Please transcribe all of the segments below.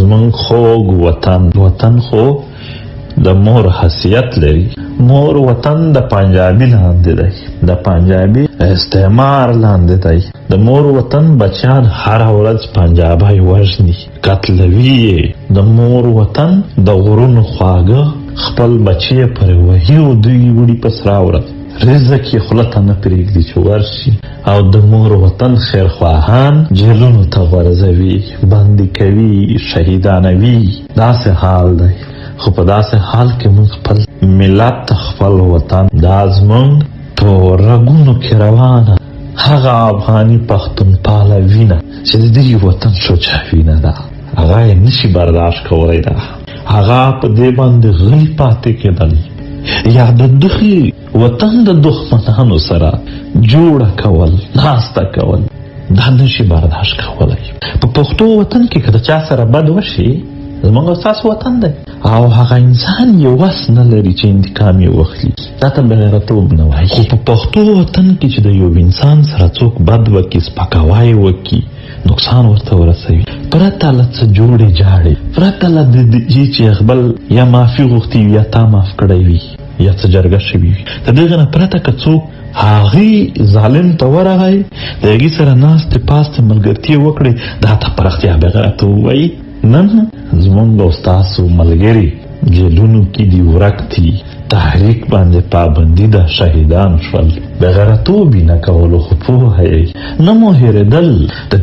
زمونږ خوږ وطن، وطن خو د مور حیثیت لري. مور وطن د پنجابي لاندې دی، د پنجابي استعمار لاندې دی. د مور وطن بچیان هره ورځ پنجابی وژني، قتلوي یې. د مور وطن د غرونو خواږه خپل بچي پر وهي او دوی وړي په سره ورځ، رزق یې خوله ته نه پرېږدي چې ورشي. او د مور وطن خیرخواهان جیلونو ته غورځوي، بندي کوي، شهیدانوي. داسې حال دی. خو په داسې حال کې موږ خپل ملت، خپل وطن، دا زموږ په رګونو کې روانه هغه افغاني پښتونپاله وینه چې د دې وطن سوچه وینه ده، هغه یې نشي برداشت کولی. ده هغه په دې باندې غلي پاتې کېدل یا د دغې وطن د دښمنانو سره جوړه کول، ناسته کول، دا نشي برداشت کولی. په پښتو وطن کې که د چا سره بد وشي، زموږ ستاسو وطن دی او هغه انسان یې وس نه لري چې انتقام یې واخلي، دا ته بغیرتوب نه وایي. خو په پښتو وطن کې چې د یو انسان سره څوک بد وکړي، سپکاوی وکړي، نقصان ورته ورسوي، پرته له څه جوړې جاړې، پرته له دې چې خپل یا معافي غوښتي وي یا تا معاف کړی وي یا څه جرګه شوي وي، د دغه نه پرته که څوک هغې ظالم ته ورغی، د هغې سره ناستې پاستې ملګرتیا وکړي، دا ته په رښتیا بغیرته ووایي. نن زمونږ او ستاسو ملګري جیلونو کې دي، ورک دي، تحریک باندې پابندي ده، شهیدان شول، بغیرتوب یې نه کولو. خو پوهه یئ، نه مو هېرېدل د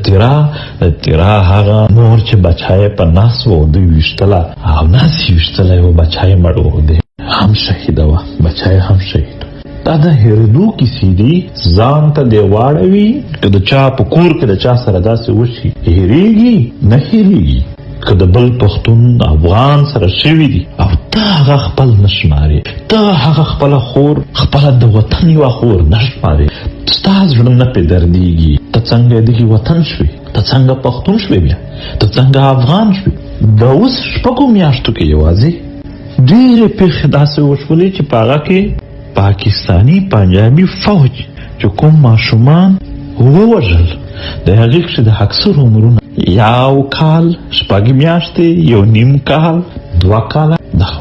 تیرا هغه مور چې بچی یې په نس و، دوی ویشتله او نس یې ویشتلی و، بچی یې مړ و، دی هم شهیده وه، بچی یې هم شهید. دا د هېرېدو کیسې دي. ځان ته دې واړوي. که د چا په کور کې د چا سره داسې وشي، هېرېږي؟ نه هېرېږي. که د بل پښتون افغان سره شوي دي او ته هغه خپل نه شمارې، ته هغه خپله خور، خپله د وطن یوه خور نه شمارې، ستا زړه نه پرې دردېږي، ته څنګه دغې وطن شوې؟ ته څنګه پښتون شوې؟ بیا ته څنګه افغان شوې؟ د اوس شپږو میاشتو کې یوازې ډېرې پېښې داسې وشولې چې په هغه کې پاکستاني پنجابي فوج چې کوم ماشومان ووژل، د هغې کښې د اکثر عمرونه یو کال شپږ میاشتې، یو نیم کال، 2 کاله دغه.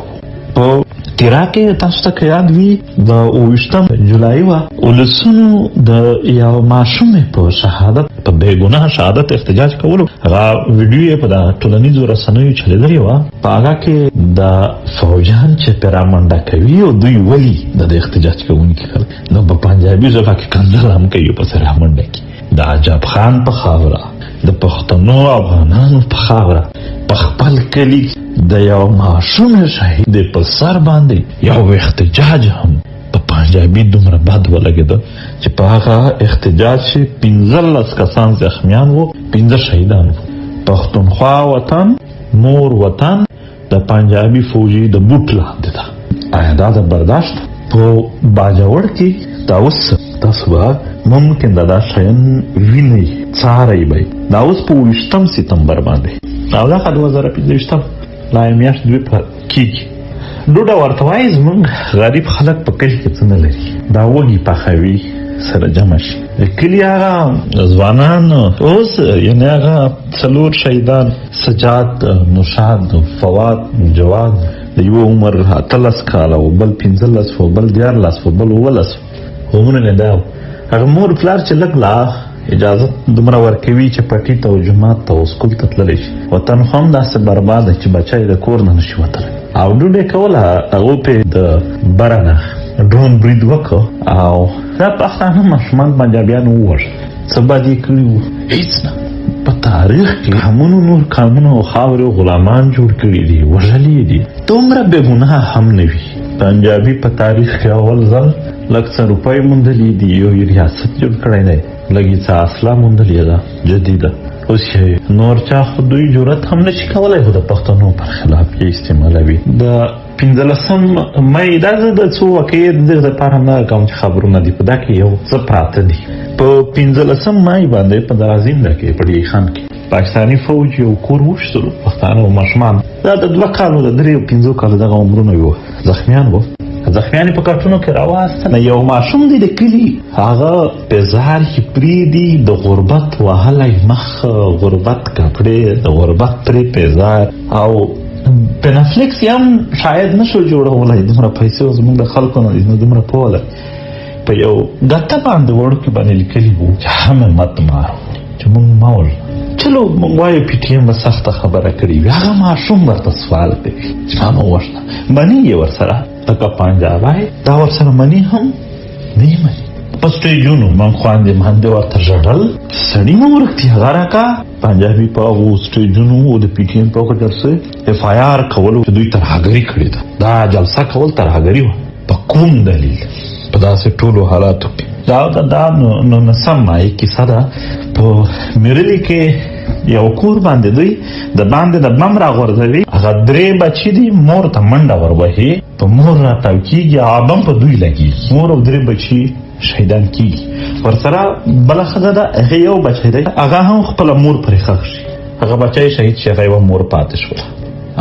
په تیرا کې تاسو ته که یاد وي، د 27 جولای وه، ولسونو د یو ماشومې په شهادت، په بېګناه شهادت احتجاج کولو. هغه ویډیو یې په د ټولنیزو رسنیو چلېدلې وه. په هغه کې د فوجان چې پرې رامنډه کوي او دوی ولي د احتجاج کوونکي خلک، نو په پنجابي ژبه کې کنځل هم کوي، پسې رامنډه کوي. د عجب خان په خاوره، د پښتنو افغانانو په خاوره، په خپل کلي د یو ماشوم شهید په سر باندې یو احتجاج هم په پنجابي دومره بد ولګېده چې په هغه احتجاج کې 15 کسان زخمیان وو، پنځه شهیدان وو. پښتونخوا وطن، مور وطن د پنجابي فوجي د بوټ لاندې ده. آیا دا د برداشت؟ په باجوړ کې دا اوس تاسو به ممکن دا شیان وینئ، څارئ به. دا اوس په 20 ستمبر باندې او دا 2025 لا یې میاشت دوې په کېږي، ډوډه ورته وایي. زمونږ غریب خلک په کلي کې څه نه لري، دا وږي پخوي، سره جمع شي د کلي هغه ځوانان. اوس یعنې هغه څلور شهیدان، سجاد، نوشاد، فواد، جواد، د یو عمر 18 کاله و، بل 15 و، بل 13 و، بل 17 عمرونه. دا هغه مور پلار چې لږ لا اجازه دومره ورکوي چې پټي ته او جومات ته او سکول ته تللی شي. وطن خو هم داسې برباد چې بچی د کور نه نشي وتلی. او ډوډۍ کوله، هغو پې د بره نه ډرون برید وکړ او دا پښتانه ماشومان پنجابیانو ووژل. څه بد یې کړي وو؟ هېڅ نه. په تاریخ کې قامونو نور قامونه او خاورې غلامان جوړ کړي دي، وژلي دي، دومره بېګناه هم نه وي. پنجابي په تاریخ کې اول ځل لږ څه روپۍ موندلې دي، یو یې ریاست جوړ کړی دی، لږ یې څه اصله موندلې ده جدیده. اوس یې نور چا خو دوی جرأت هم نشي کولی، خو د پښتنو پر خلاف یې استعمالوي. د 15 مې دا زه د څو واقعې د دې لپاره نه کوم چې خبرونه دي، په دا کې یو څه پراته دي. په 15 مې باندې په درازینده کې، په ډي خان کې پاکستاني فوج یو کور وویشتلو. پښتانه او ماشومان، دا د 2 کالو، د 3 5 کالو دغه عمرونه وو، زخمیان وو. زخمیان په کټونو کې راوستل. یو ماشوم دی د کلي، هغه په زار کې پرېږدي، د غربت وهلی مخ، غربت کپړې، د غربت پرې پیزار او پنافلیکس یې هم شاید نشو جوړولی، دومره پیسې زموږ د خلکو نه دي، نو دومره پوله په یو ګته باندې وړوکي باندې لیکلي وو چې همه مت مارو، چې موږ مه وژنه. چلو موږ وایو پي ټي ایم به سخته خبره کړې وي. هغه ماشوم ورته سوال کوي چې ما مه وژنه، مني یې ورسره، لکه پنجابی دا ورسره مني هم نه یې مني. په سټیجونو موږ خوندې ماندې ورته ژړل، سړي مو ورک دي. هغه راکا پنجابي په هغو سټیجونو او د پي ټي ایم په هغو جلسو اف آی آر کولو چې دوی ترهګري کړې ده، دا جلسه کول ترهګري وه. په کوم دلیل په داسې ټولو حالاتو کې دا دا دا نو نسم مایي کیسه ده. په میرلي کې یو کور باندې دوی د باندې د بم راغورځوي، هغه درې بچي دي، مور ته منډه ور وهي، په مور راتاو کېږي، هغه بم په دوی لګېږي، مور او درې بچي شهیدان کېږي. ورسره بله ښځه ده، هغې یو بچی دی، هغه هم خپله مور پرې ښخ شي، هغه بچی شهید شي، هغه یوه مور پاتې شوله.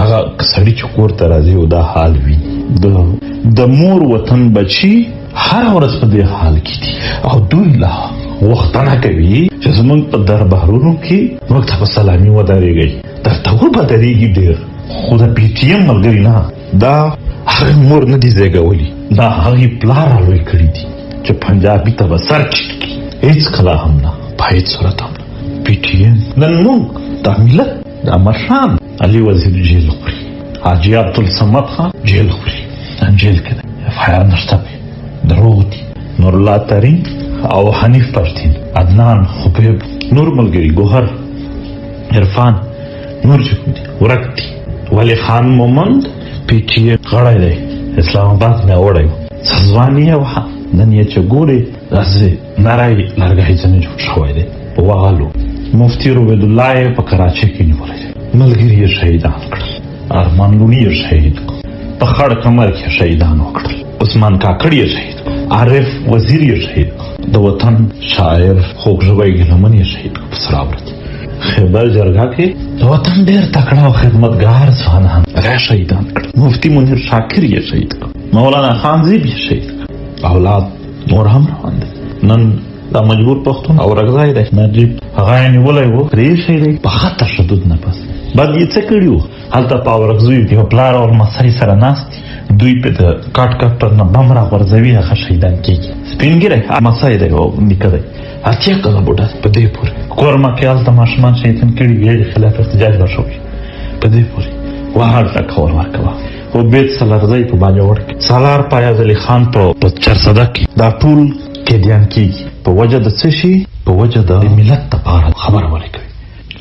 هغه سړي چې کور ته راځي او دا حال ویني، د مور وطن بچي هره ورځ په دې حال کې دي او دوی لا غوښتنه کوي چې زموږ په دربارونو کې موږ ته په سلامي ودرېږئ، درته وبدرېږي ډېر. خو د پي ټي ایم ملګري نه، دا هغې مور نه دي زېږولي، دا هغې پلار را لوی کړي دي چې پنجابي ته به سر ټیټ کړي، هېڅکله هم نه، په هېڅ صورت هم نه. پي ټي ایم نن موږ دا ملت دا مشران، علي وزیر جیل خوري، حاجي عبدالصمد خان جیل خوري، جیل کې دی، اف آی آر نشته، پرې دروغ دي. نورالله ترین او حنیف پښتین، عدنان خبیب، نور ملګري، ګوهر عرفان، نور چې کوم دي ورک دي. ولی خان مومند پي ټي ای غړی دی، اسلام آباد مې اوړی و، څه ځواني یې وه، نن یې چې ګورې داسې نری لرګی ځنې جوړ شوی دی په وهلو. مفتي عبیدالله یې په کراچۍ کې نیولی دی، ملګري یې شهیدان کړل، ارمان لوڼي یې شهید کړ، په خړ کمر کې شهیدان وکړل، عثمان کاکړ یې شهید کړ، عارف وزیر یې شهید کړ، د وطن شاعر خوږ ژبی ګیلهمن یې شهید کړ. په سره ورځ خیبر جرګه کې د وطن ډېر تکړه او خدمتګار ځوانان هغه شهیدان کړل، مفتي منیر شاکر یې شهید کړ، مولانا خان زیب یې شهید کړ، اولاد نور هم روان دی. نن دا مجبور پښتون او رګځای دی، نجیب هغه یې نیولی و، پرې ایښی دی په ښه تشدد نه پس بد یې څه کړي وو. هلته په اورکزیو کې یو پلار او لمسی سره ناست دي، دوی په د کاټ کاپټر نه بم راغورځوي، هغه شهیدان کېږي. سپین ږیری لمسی دی او نیکه دی، 80 کاله بوډا دی. په دې پورې کورمه کې هلته ماشومان شهیدان کړي وي، خلاف احتجاج به شوی، په دې پورې وهل ټکول ورکوه. عبید سالارزی په باجوړ کې، سالار پایاز علي خان په چرسده کې، دا ټول قیدیان کېږي په وجه د څه شي؟ په وجه د ملت دپاره خبره ولې کوي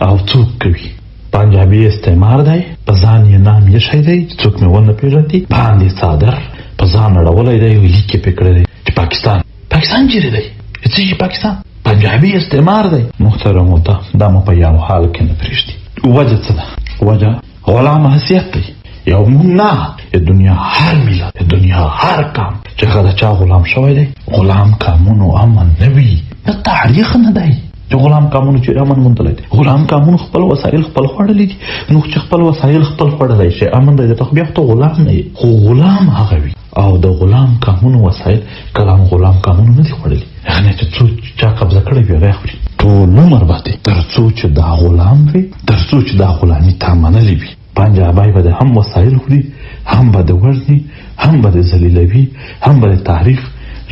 او څوک کوي؟ پنجابي استعمار دی، په ځان یې نام ایښی دی چې څوک مې ونه پېژندي، باندې څادر په ځان اړولی دی او لیک یې پرې کړی دی چې پاکستان. پاکستان چېرې دی؟ څه شي پاکستان؟ پنجابي استعمار دی. محترمو ته دا مو په یو حال کې نه پرېږدي. وجه څه ده؟ وجه غلام حیثیت دی. یو مونږ نه، د دنیا هر ملت، د دنیا هر قام چې هغه د چا غلام شوی دی، غلام قامونو امن نه وي. دا تاریخ نه دی چې غلام قامونو چې امن موندلی دی. غلام قامونو خپل وسایل خپل خوړلي دي، نو چې خپل وسایل خپل خوړلی شي امن دی، ته خو بیا ته غلام نه یې. خو غلام هغه وي او د غلام قامونو وسایل کله هم غلام قامونو نه دي خوړلي، یعنې چې څوک چا قبضه کړی وي هغه یې خوري ټول عمر باندې، تر څو چې دا غلام وي، تر څو چې دا غلامي تا منلې وي. پنجابی به د هم وسایل خوري، هم به د وژني، هم به د ذلیلوي، هم به د تاریخ،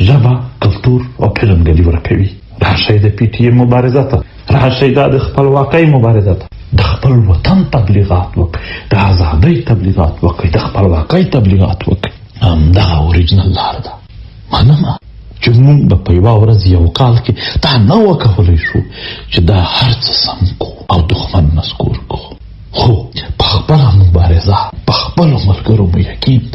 ژبه، کلتور او پیژندګلي ورکوي. راشئ د پي ټي ایم مبارزه ته، راشئ دا د خپلواکۍ مبارزه ته، د خپل وطن تبلیغات وکړئ، د ازادۍ تبلیغات وکړئ، د خپلواکۍ تبلیغات وکړئ. همدغه اوریجنل لار ده. مننه چې موږ به په یوه ورځ یو کال کې دا نه وکولی شو چې دا هر څه سم کړو او دښمن نسکور کړو، خو په خپله مبارزه، په خپلو ملګرو مو یقین دی.